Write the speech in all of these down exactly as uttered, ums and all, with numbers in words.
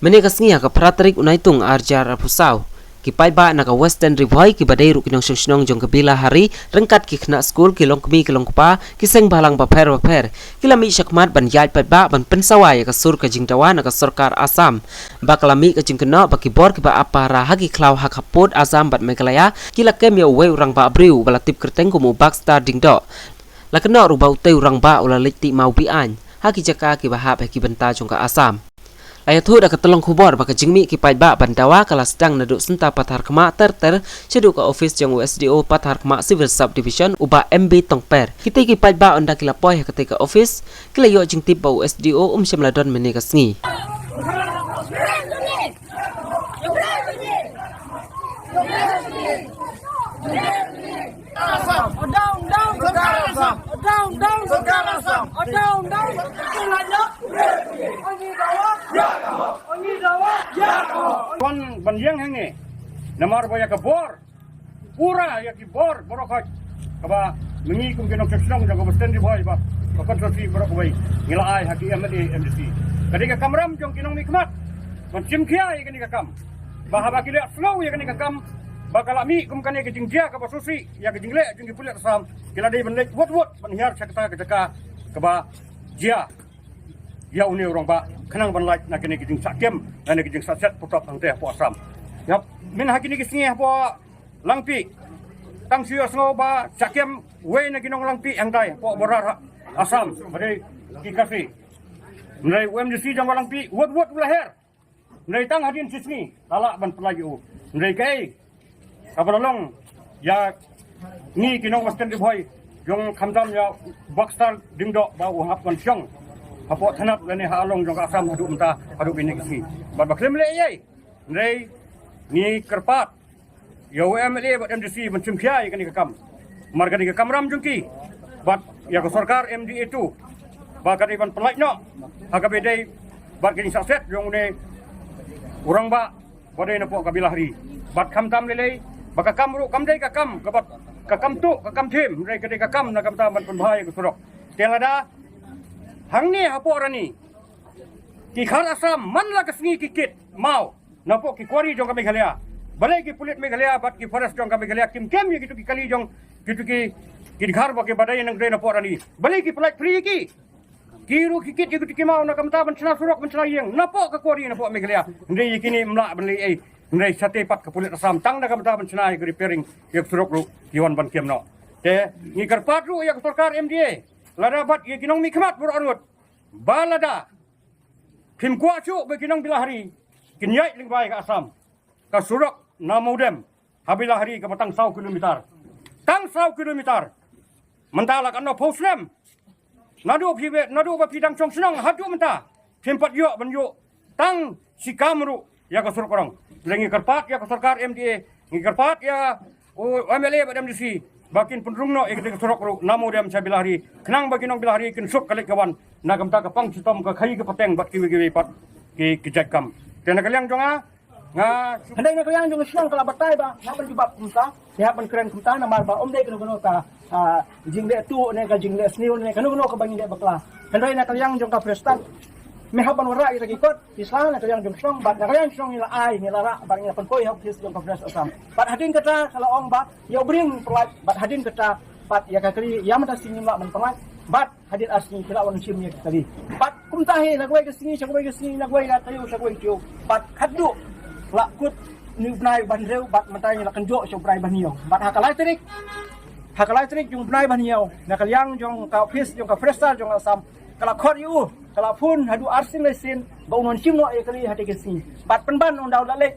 Mynne ka sngi ha ka phra tarik u Naitung ar hajar arphew saw, ki paidbah na ka Western Ri Bhoi kiba dei ruh ki nongshong shnong jong ka Bilahari ryngkat ki khynnah skul, ki longkmie ki longkpa, ki seng balang bapher bapher, ki la mih shakhmat ban ïaid paidbah ban pynsawa ïa ka sur ka jingdawa na ka sorkar Assam. Ba ka la mih ka jingkynnoh ba ki bor kiba ap pahara ha ki khlaw ha khappud Assam bad Meghalaya ki la kem ïa uwei u rangbah briew uba la tip kyrteng kum u Baxter Diengdoh. La kynnoh ruh ba utei u rangbah u la leit tih maw be-aiñ ha ki jaka kiba hap ha ki bynta jong ka Assam. La ïathuh da ka tyllong khubor ba ka jingmih ki paidbah ban dawa ka la sdang naduh Synta Patharkhmah ter ter shaduh ka ophis jong u S D O Patharkhmah Civil Sub Division u Bah M B Tongper. Kitei ki paidbah ynda ki la poi ha katei ka ophis ki la ïoh jingtip ba u S D O um shym la don mynne ka sngi. Down, down, Sorkar Assam. Down, down, Sorkar Assam. Down, down. Wan ban ïeng hangne namar ba ïa ka bor, pura ïa ki bor baroh kawei kaba ma ngi kum ki nongshong shnong jong ka Western Ri Bhoi bad ka constituency baroh kawei ngi la ai ha ki M L A, M D C. Ka dei ka kamram jong ki nongmihkhmat ban shim khia ïa kane ka kam. Ba haba ki leh slow ïa kane ka kam, ba ka la mih kum kane ka jingjia kaba sngewsih ïa ka jingleh jong ki pulit Assam, ki la dei ban leit wut wut ban hiar sha kata ka jaka kaba jia ïa une u rangbah khnang ban lait na kane ka jingsahkem, na kane ka jingsahset putop hangtei hapoh Assam. Ïap, mynha kine ki sngi hapoh Langpih, tang shu ïohsngew ba shah kem wei na ki nong Langpih hangtai hapoh border ha Assam ba dei ki Khasi. Hynrei u M D C jong ka Langpih wut wut u la her. Hynrei tang hadien shi sngi la lah ban pynlait ïa u. Hynrei kaei kaba la long ïa ngi ki nong Western Ri Bhoi, jong khamtam ïa u Baxter Diengdoh ba u hap ban shong hapoh thanat lane ha Along jong ka Assam haduh mynta, haduh kine ki sngi. Bad ba khlem leh ei ei, hynrei ngi kyrpad ïa u M L A bad M D C ban shim khia ïa kane ka kam. Namar kane ka kamram jong ki bad ïa ka sorkar M D A two ba ka dei ban pynlait noh ha kaba dei bad ka jingsahset jong une u rangbah ba dei napoh ka Bilahari. Bad khamtam lei lei ba ka kam ruh kam dei ka kam kaba, ka kam tuh ka kam thiem, hynrei ka dei ka kam na ka bynta ban pynbha ïa ka surok. Te lada hangne hapoh Rani ki khar Assam man la ka sngi ki kit maw napoh ki quarry jong ka Meghalaya. Balei ki pulit Meghalaya bad ki forest jong ka Meghalaya kim kem ïa kitu ki kali jong kitu ki, ki dkhar ba ki ba dei nang dei napoh Rani? Balei ki pynlait free ïa ki? Ki ruh ki kit ïa kitu ki maw na ka bynta ban shna surok, ban shna ïing napoh ka quarry napoh Meghalaya. Hynrei ïa kine ym lah ban leh ei. Hynrei shatei pat ka pulit Assam tang na ka bynta ban shna ïa ka repairing ïa ka surok ruh ki wan ban kem noh. Te ngi kyrpad ruh ïa ka sorkar M D A, lada bad ïa ki nongmihkhmat baroh arngut, ba lada phim kwah shuh ba ki nong Bilahari kin ïaid lyngba ïa ka Assam, ka surok na Mawdem ha Bilahari kaba tang saw kilometer. Tang saw kilometer. Mynta la katno phew snem. Naduh phi, naduh ba phi dang shong shnong haduh mynta phim pat ïoh ban ïoh tang shi kam ruh ïa ka surok rong. Hynrei ngi kyrpad ïa ka sorkar M D A, ngi kyrpad ïa u M L A bad M D C ba kin pynrung noh ïa ka surok ruh na Mawdem sha Bilahari khnang ba ki nong Bilahari kin suk ka leit ka wan na ka bynta ka pang shitom, ka khaïi ka pateng bad kiwei kiwei pat ki, ki jait kam. Te na ka liang jong nga, nga hynrei na ka liang jong ka shnong ka la batai ba nga ban jubab kumta, nga ban kren kumta namar ba ym dei kano kano ka, ah, jingleh tuh ne ka jingleh sniew ne kano kano kaba ngi leh bakla. Hynrei na ka liang jong ka Press Club me hap ban wanrah ïa kita ki kot ki sla na ka liang jong shnong bad na ka liang shnong ngi la ai, ngi la rah bad ngi la pynpoi ha office jong ka Press Assam. Bad hadien kata ka la ong ba ïa u bring pynlait bad hadien kata bad ïa ka kali ïa mynta sngi ngim lah ban pynlait bad hadien ar sngi ki lah wan shim ïa ka kali. Bad kumta hi na kawei ka sngi sha kawei ka sngi, na kawei ka taïew sha kawei ka taïew. Bad haduh la kut une u bnai ba hynriew bad mynta ngi la kynjoh sha u bnai ba hynñiew. Bad ha ka lai tarik, ha ka lai tarik jong u bnai ba hynñiew na ka liang jong ka office jong ka Press Club jong ka Assam ka la khot ïa u, ka la phone haduh ar sien lai sien ba un wan shim noh ïa ka kali ha katei ka sngi. Bad pynban ynda u la leit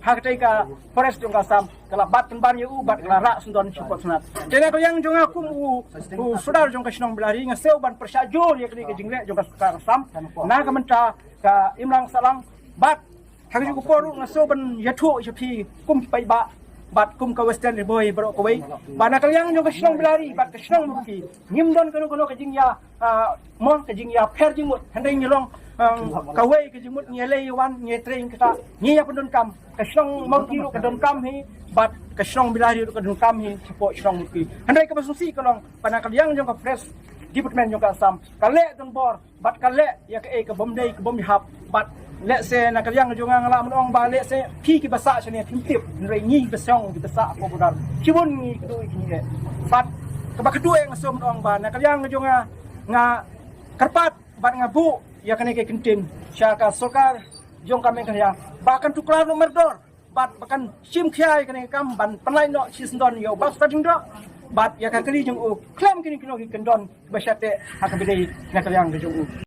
ha katei ka forest jong ka Assam ka la bat pynban ïa u bad ka la rah sngewdon sha pdeng thanat. Te na ka liang jong nga kum u, u sordar jong ka shnong Bilahari nga sngew ban pyrshah jur ïa kane ka jingleh jong ka sorkar Assam na ka bynta ka imlang sahlang bad ha kajuh ka por ruh nga sngew ban ïathuh sha phi kum ki paidbah bad kum ka Western Ri Bhoi baroh kawei ba na ka liang jong ka shnong Bilahari bad ka shnong Mawryngki ngim don kano kano ka jingïa, ah, mo ka jingïapher jingmut. Hynrei ngi long, ah, kawei ka jingmut, ngi ïaleh ïawan, ngi ïatrei kata, ngi ïa pyndonkam. Ka shnong Mawryngki ruh ka donkam hi bad ka shnong Bilahari ruh ka donkam hi shapoh shnong Mawryngki. Hynrei kaba sngewsih ka long ba na ka liang jong ka Press Department jong ka Assam ka leh donbor bad ka leh ïa kaei ka bym dei ka bym ïahap bad Lehse na ka liang jong nga nga lah ban ong ba lehse phi kiba sah shane phim tip, hynrei ngi kiba shong kiba sah hapoh border shibun ngi kynduh ïa kine. Bad kaba khatduh nga sngewbha ban ong ba na ka liang jong nga, nga kyrpad bad nga buh ïa kane ka kyntien sha ka sorkar jong ka Meghalaya ba kan tuklar noh mardor bad ba kan shim khia ïa kane ka kam ban pynlait noh shisyndon ïa u Bah Sutha Diengdoh bad ïa ka kali jong u khlem kine kino ki kyndon ba shateh ha kaba dei na ka liang jong u.